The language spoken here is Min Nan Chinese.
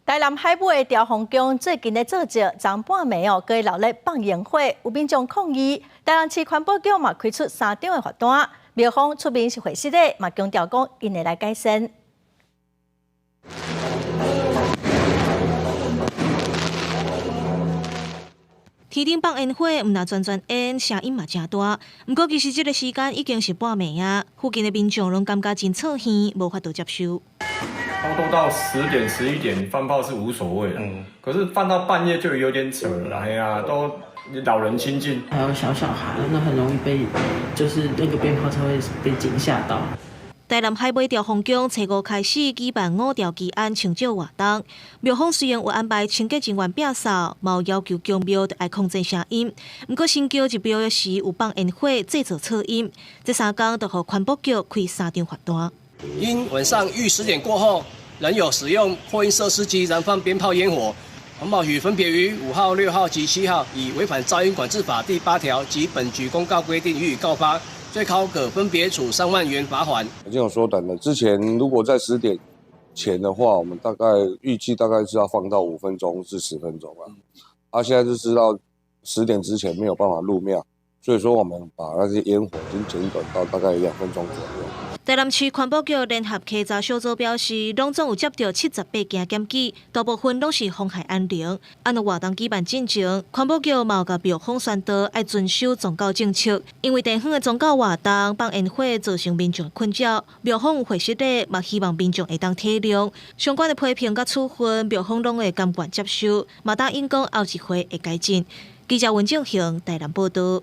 台南海尾的兆豐宮最近咧做醮，昨半暝哦，閣鬧咧放煙火，有民眾抗議。台南市環保局嘛開出三張的罰單，廟方出面是回釋的，嘛強調講𪜶會來改善。天頂放煙火，毋但全全煙，聲音嘛誠大。毋過其實這个時間已經是半暝啊，附近的民眾攏感覺真噪耳，無法度接受。差不多到10點11點放炮是無所謂的，可是放到半夜就有點扯了，哎呀，都老人親近，還有小小孩，那很容易被，就是那個鞭炮才會被驚嚇到。台南海尾兆豐宮初五開始舉辦五兆祈安清醮活動，廟方雖然有安排清潔人員摒掃，嘛有要求宮廟愛控制聲音。毋過新橋入廟的時有放煙火製造噪音，這三工就予環保局開三張罰單。因晚上逾10點過後，仍有使用擴音設施及燃放鞭炮煙火，環保局分別於5號、6號及7號，以違反噪音管制法第8條及本局公告規定予以告發，最高可分別處3萬元罰款。已經有縮短了。之前如果在十點前的話，我們大概預計大概是要放到5分鐘至10分鐘啊。啊，現在就知道十點之前沒有辦法入廟，所以說我們把那些煙火已經減短到大概2分鐘左右。台南市環保局聯合稽查小組表示，攏總有接著78件檢舉，大部分攏是妨害安寧。按照活動舉辦進前，環保局嘛有共廟方宣導愛遵守宗教政策，因為地方的宗教活動放煙火造成民眾困擾，廟方有回釋的，嘛希望民眾會當體諒。相關的批評佮處分，廟方攏會甘願接受，嘛答應講後一回會改進。記者溫正雄台南報導。